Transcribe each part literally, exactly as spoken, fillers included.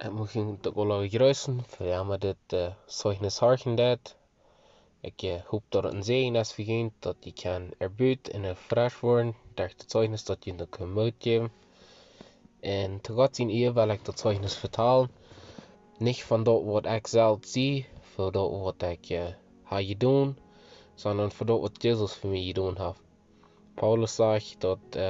Ekj mucht junt uk aula jreessen, fa wäa emma dit Zeichnis horchen deit. Ekj hop daut et een Säajen es fa junt, daut jie kjennen erbeut un erfrescht woaren derch daut Zeichnis, daut junt uk Moot jäwen. Un to Gott siene Ea well ekj daut Zeichnis vetalen, nich von daut waut ekj selfst sie, von daut waut ekj ha jedonen, sonda von daut waut Jesus fa mie jedonen haft. Paulus sajcht daut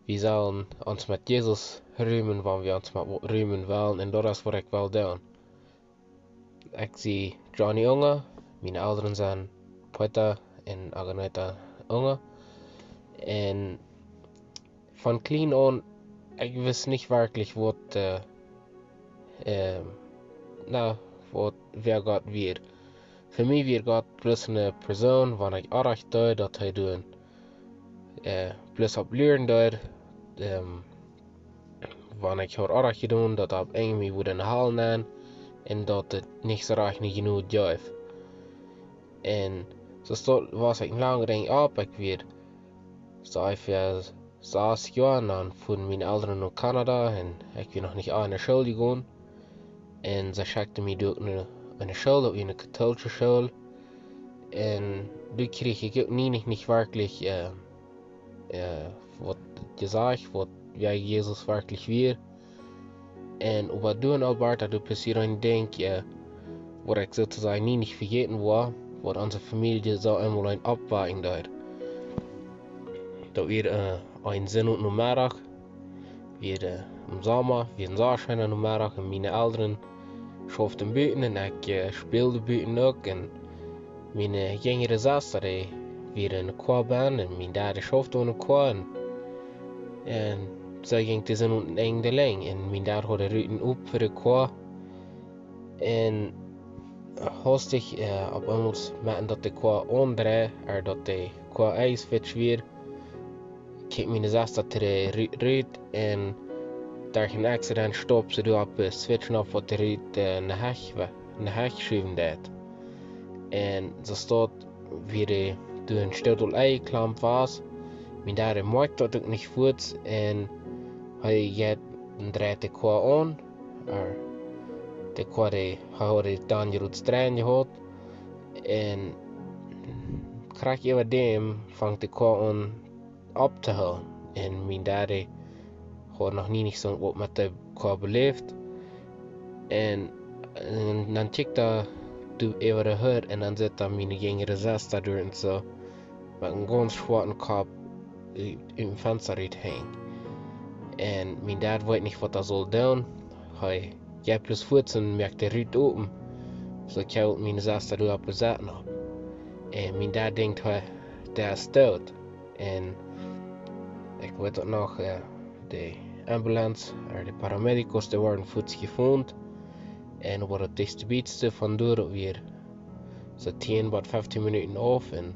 wie sellen ons met Jesus rümen, wan wie ons met waut rümen wellen, un daut es waut ekj well doonen. Ekj sie Johnny Unge, miene Elren sent Peter un Agneta Unge. Un von kjlien aun, ekj wist nich werkjlich waut, na, waut, wäa Gott wia. Fa mie wia Gott bloos ne Persoon, wan ekj oajch deed, daut hee doa bloos opp luaren deed, wan ekj haud oajch jedonen, daut opp eemol wudd enne Hal nenn, un daut et nich soo rajcht ne Jnod jeef. Un soo steit, wia ekj lang lang opp, ekj wia soo onjefäa sas Joa, dan fuaren miene Elren no Kanada un ekj wia noch nich aul enne School jegonen. Un see schekjten mie doa uk no ne School, uk ne kautoolische School. Un doa kjrieech ekj uk nie nich, nich werkjlich waut jesajcht, waut, wäa Jesus werkjlich wia. Un oba doa en Alberta, doa passieed een Dinkj, waut ekj soo to sajen nie nich vejäten woa, waut onse Famielje soo eemol een oppwakjen deed. Daut wia een Sindach Nomeddach, wia em Somma, wia een sea scheena Nomeddach, un miene Elren schauften buten un ekj späld buten uk, un miene jinjre Sesta, dee wia enne Koa benn, un mien Dad schauft enne Koa, un soo jinkj de Sindach en de Lenjd, un mien Dad haud de Ruten op fa de Koa, un haustich opp eemol, met daut de Koa aundreid, ooda daut de Koa ieescht wia, kjikjt miene Sesta to de Rut, Rut, un derch een accident stopt see doa opp de Switch, opp waut de Rut ne Hecht schuwen deed. Un soo steit, wia dee doa een Stekj enjeklampt wia. Mien Dad moakjt daut uk nich fuats, un hee jeit un dreit de Koa aun, de Koa, dee haud dee dan jrods dreien jehaut, un krakjt äwa däm fangt de Koa aun opptohoolen. Un mien Dad haud noch nie nich soo waut met de Koa beläft. Un dan kjikjt hee doa äwa de Hut un dan sitt hee miene jinjre Sesta doa un soo met een gaunz schwoaren Kopp ut een Fensta rut henjen. Un mien Dad weet nich waut hee saul doonen. Hee jeit bloos fuats un moakt de Rut open, soo kjikjt miene Sesta doa opp de Sied opp. Un mien Dad denkjt, hee, dee es doot. Un ekj weet daut noch, de Ambulance, ooda de Paramédicos, dee worden fuats jefungen. Un oba daut dichtste Bad von doa, daut wia soo tieen bat fieftieen Minuten auf, un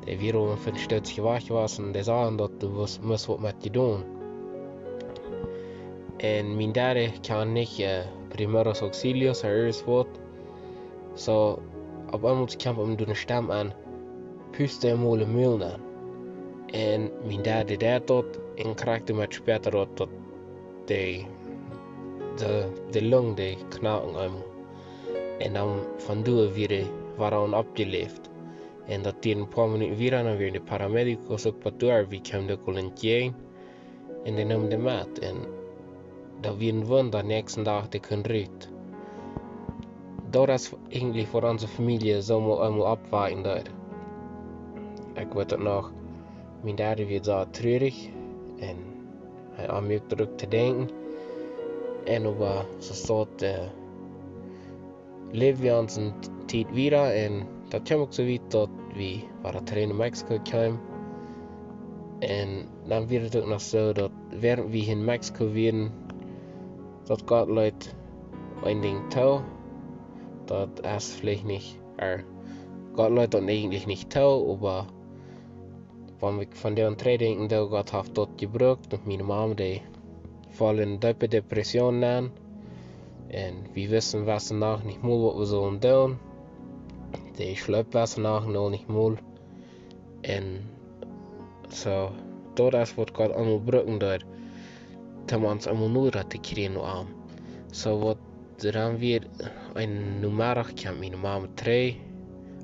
dee wia aul fa een Stootje wajch jewast, un dee sagen daut doa must, must waut met jedonen. Un mien Dad kaun nich primeros auxilios ooda irjent waut. Soo opp eemol kjemt am doa ne Stemm aun: Pust am mol em Mul aun. Un mien Dad deed daut, un krakjt doamet spieet hee daut, daut de, de Lung, dee knakjt eemol. Un dan von doa wia hee wada oppjeläft. Un daut dieed een poa Minuten wieda, dan wieren de Paramédicos uk bat doa, wie kjeemen doa aul entjäajen. Un dee neemen dee met. Un daut wia een Wunda, dän näakjsten Dach dee kunn rut. Daut es eejentlich waut onse Famielje soo mol eemol oppwakjen deed. Ekj weet daut noch, mien Dad wia soo trurich un hee aunfunk doaraun to denkjen. Un oba soo steit, läwd wie onse Tiet wieda, un daut kjeem uk soo wiet, daut wie wada trigj no Mexiko kjeemen. Un dan wia daut uk noch soo, daut wäarent wie en Mexiko wieren, daut Gott leet een Dinkj too, daut es veleicht nich, Gott leet daut eejentlich nich too, oba wan ekj vondoag trigj denkj, daut Gott haft daut jebrukt, un miene Mame, dee foll en deepe Depression nenn. Un wie wisten, wisten noch nich mol, waut wie sullen doonen. Dee schleep wisten noch nich mol. Un soo, daut es waut Gott eemol brucken deed, om ons eemol noda to kjrieen no am. Soo waut dan wia, een Nomeddach kjeem miene Mame trigj,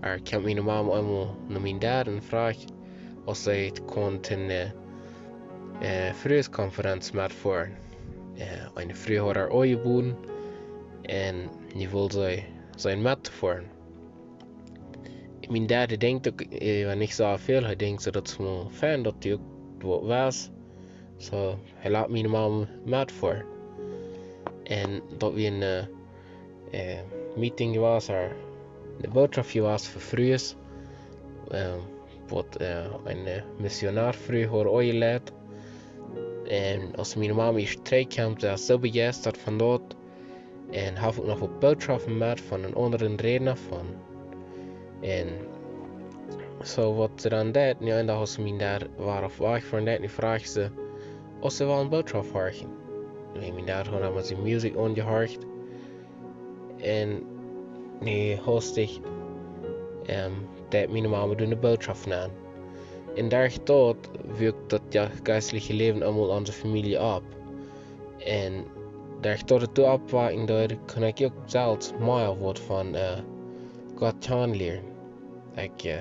ooda kjeem miene Mame eemol no mien Dad un fruach, aus see kunn ne Frueskonferenz metfoaren. Eene Fru haud äa Oaja jebungen un nu wull see, see metfoaren. Mien Dad, dee denkjt uk äwa nich soo väl, hee denkjt soo, daut es mau fein, daut dee uk doa wia. Soo hee lat miene Mame metfoaren. Un daut wia ne Meeting jewast, ne Bootschoft jewast fa Frues, waut eene Missionarsfru haud aunjeleit. Un aus miene Mame ieescht trigj kjeem, see wia soo bejeistat von daut. Un haud uk noch waut Bootschoften met von eenen aundren Rädna von. Un soo waut see dan deed, nu een Dach aus mien Dad wia opp Wajch von daut, nu fruach see, aus see wull ne Bootschoft horchen. Wiels mien Dad haud emma siene Musikj aunjehorcht. Un nu hastich deed miene Mame doa ne Bootschoft nenn. Un derch daut wirkjt daut, jo, jeistliche Läwen emol aun de Famielje opp. Un derch daut et doa oppwakjen deed, kunn ekj uk selfst mea waut von Gott kjanen lieren. Ekj,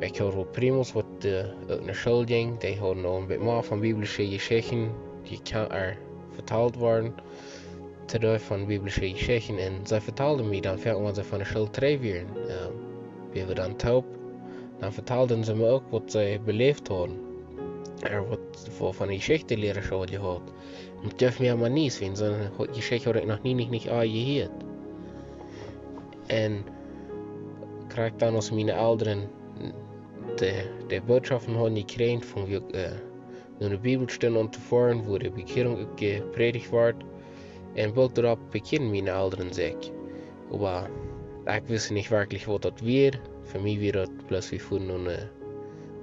ekj haud waut Primos, waut uk no School jinjen, dee hauden aul een bät mea von biblische Jeschichten, dee kunn vetalt woaren, to dee von biblische Jeschichten. Un see vetalden mie dan foaken, wan see von de School trigj wieren, wia wie dan toop, dan vetalden see mie uk, waut see beläft hauden, ooda waut, waut von de Jeschichtelierersche haud jehaut. Un daut jeef mie emma Niees, wiels soone Jeschicht haud ekj noch nie nich, nich aul jehieet. Un krakjt dan, aus miene Elren de, de Bootschoften hauden jekjräajen, fungen wie uk no ne Bibelstund aun to foaren, wua de Bekjierunk uk jeprädicht wort. Un boolt doaropp bekjieeden miene Elren sikj. Oba ekj wist nich werkjlich, waut daut wia. Fa mie wia daut bloos, wie fuaren no ne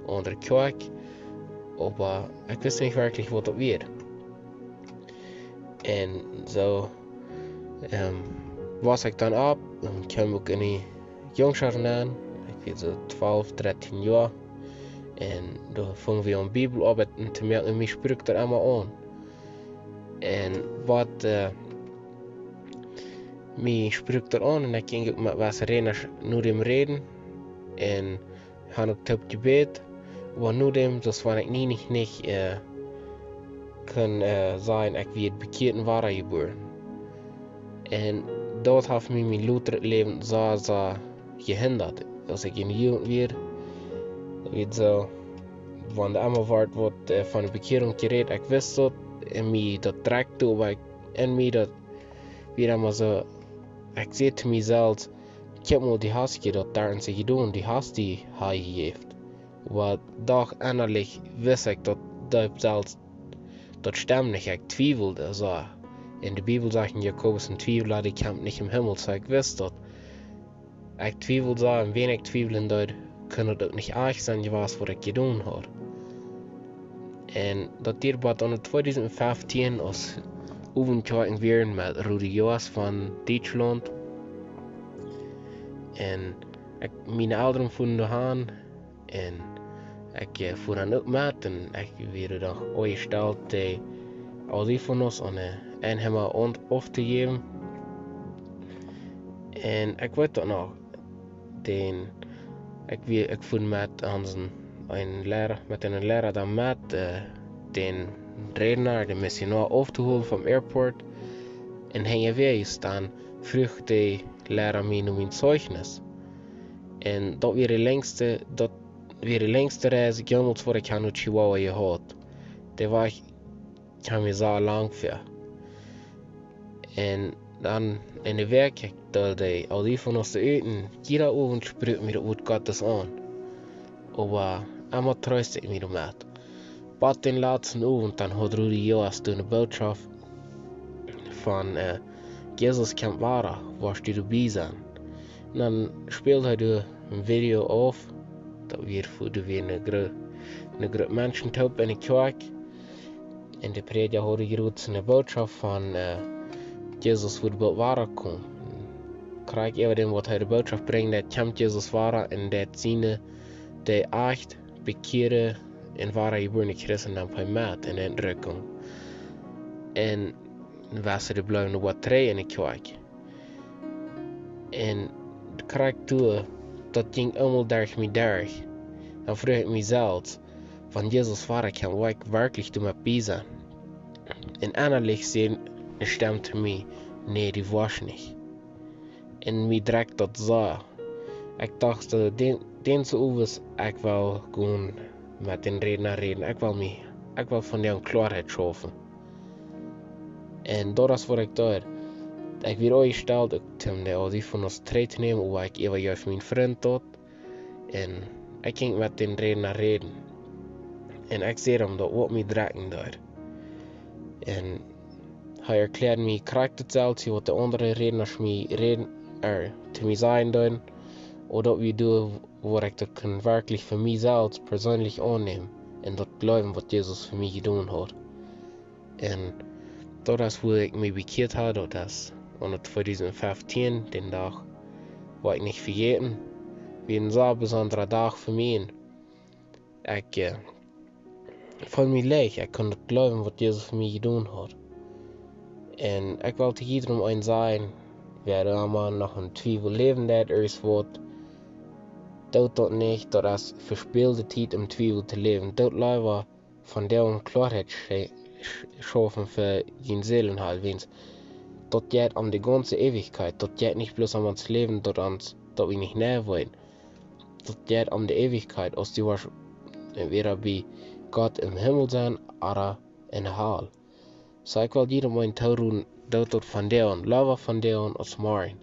aundre Kjoakj. Oba ekj wist nich werkjlich, waut daut wia. Un soo wos ekj dan opp un kjeem uk en de Jungschoft nenn. Ekj wia soo twalf, dartieen Joa. Un doa fungen wie aun Bibeloabeit to moaken un mie spruak daut emma aun. Un waut, mie spruak daut aun un ekj jinkj uk met waut Rädnasch no däm räden. Un han uk toop jebät, oba no däm, soo aus wan ekj nie nich, nich kunn sajen, ekj wia bekjieet un wadajebuaren. Un daut haft mie mien lotret Läwen soo, soo jehindat. Aus ekj en de Jugend wia, wia soo, wan doa emma wort waut von de Bekjierunk jerät, ekj wist daut, en mie daut drekjt, oba en mie daut wia emma soo, ekj säd to mie selfst: Kjikj mol, du hast je daut doa en sikj jedonen, du hast die hajejäft. Oba doch ennalich wist ekj daut deep selfst, daut stemt nich, ekj twieweld soo. Un de Bibel sajcht en Jakobus: Een Twiewla, dee kjemt nich em Himmel. Soo ekj wist daut. Ekj twieweld soo, un wan ekj twiewlen deed, kunn daut uk nich ieescht sennen jewast, waut ekj jedonen haud. Un daut dieed bat aun tweedusent feftieen, aus Owentjoakjen wieren met Rudi Joas von Dietschlaunt. Un ekj, miene Elren fuaren doa han, un ekj fua dan uk met, un ekj wort dan aunjestalt, de Audífonos aun de Enheimer auftojäwen. Un ekj weet daut noch, dän, ekj wia, ekj fua met onsen, een Liera, met eenen Liera dan met, dän Rädna, dän Missionoa auftoholen vom Airport. Un hee wia es dan, fruach de Liera mie no mien Zeugnis. Un daut wia de lenjste, daut wia de lenjste Reis, ekj jemols wia, ekj ha no Chihuahua jehaut. Dee wia, ekj ha mie soo lang ver. Un dan en de Wäakj, ekj deeld de Audífonos ut un jieda Owent spruak mie daut Wuat Gottes aun. Oba emma treest ekj mie doamet. Bat dän latsten Owent, dan haud Rudi Joas doa ne Bootschoft von, Jesus kjemt wada, woascht du doabie sennen? Un dan späld hee doa een Video auf, daut wia fa, doa wia ne Gru-, ne Grupp Menschen toop en de Kjoakj. Un de Prädja haud jrod ne Bootschoft von, Jesus wudd boolt wada komen. Krakjt äwa däm, waut hee de Bootschoft brinjt, daut kjemt Jesus wada un daut siene, dee ieescht bekjieede un wadajebuarne Christen dan bie met en Entrückung. Un west du bleewen waut trei en de Kjoakj. Un krakjt doa, daut jinkj emol derch mie derch. Dan fruach ekj mie selfst, wan Jesus wada kjemt, woa ekj werkjlich doamet bie sennen? Un ennalich säd ne Stemm to mie: "Nä, du woascht nich." Un mie drekjt daut soo. Ekj docht, äh, dän, dän Owent, ekj well gonen met dän Rädna räden. Ekj well mie, ekj well vondoag Kloaheit schaufen. Un daut es waut ekj deed. Ekj wia aul jestalt, ekj toom de Audio von ons trigj to nämen, oba ekj äwajeef mienen Frint daut. Un ekj jinkj met dän Rädna räden. Un ekj säd am daut, waut mie drekjen deed. Un hee erkjläad mie krakjt daut selfst waut de aundre Rädna mie räden, äh, to mie sajen deeden, ooda daut wia doa, waut ekj daut kunn werkjlich fa mie selfst perseenlich aunnämen un daut jleewen waut Jesus fa mie jedonen haud. Un daut es wua ekj mie bekjieet haud, daut es aun tweedusent feftieen, dän Dach woa ekj nich vejäten, wia een sea besondra Dach fa mie. Un ekj, äh, feeld mie leicht, ekj kunn daut jleewen waut Jesus fa mie jedonen haud. Un ekj well to jiedrem eenen sajen, wäa emma noch en Twiewel läwen deit, ooda waut, doot daut nich, daut es vespäld Tiet em Twiewel to läwen. Doot leewa vondoag Kloaheit sche-, sch-, schaufen fa june Seel, wiels daut jeit om de gaunze Eewichkjeit. Daut jeit nich bloos om ons Läwen, daut ons, daut wie nich mea woaren. Daut jeit om de Eewichkjeit, aus du woascht entwäda bie Gott em Himmel sennen ooda en de Hal. Soo, ekj well jiedem eenen toroden, doot daut vondoag, leewa vondoag aus morjen.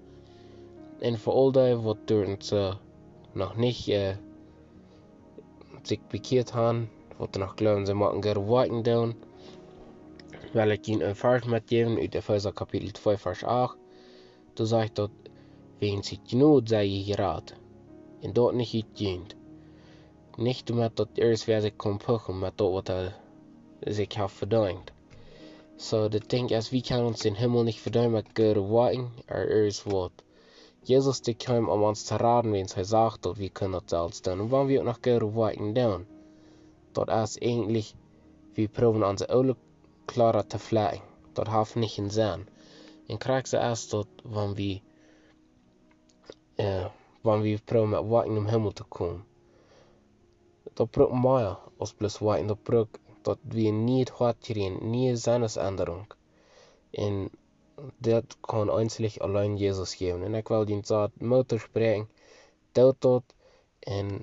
Un fa aul dee waut doa soo noch nich, äh, sikj bekjieet haben, waut noch jleewen see motten goode Woakjen doonen, well ekj junt een Varsch metjäwen ut Efeesa Kapitel twee, Varsch acht. Doa sajcht daut: "Wäajen siene Jnod sie jie jerat, un daut nich ut junt. Nich doamet daut irjentwäa sikj kaun puchen met daut waut hee sikj haft vedeent." Soo, daut Dinkj es, wie kjennen ons dän Himmel nich vedeenen met goode Woakjen ooda irjent waut. Jesus, dee kjeem om ons to raden, wiels hee sach daut wie kunnen daut selfst doonen. Un wan wie uk noch goode Woakjen doonen, daut es eejentlich, wie proowen onse oole Kjleeda to flekjen. Daut haft nich eenen Senn. Un krakjt soo es daut, wan wie, äh, wan wie proowen met Woakjen em Himmel to komen. Daut brukt mea aus bloos Woakjen. Daut brukt daut wie een niet Hoat kjrieen, niee Sennesendrunk. Un daut kaun eensich auleen Jesus jäwen. Un ekj well junt soo Moot toospräakjen, doot daut. Un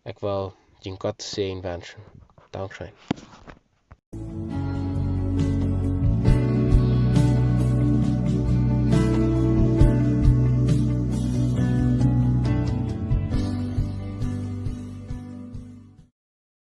ekj well junt Gott sienen Säajen wenschen. Dankscheen.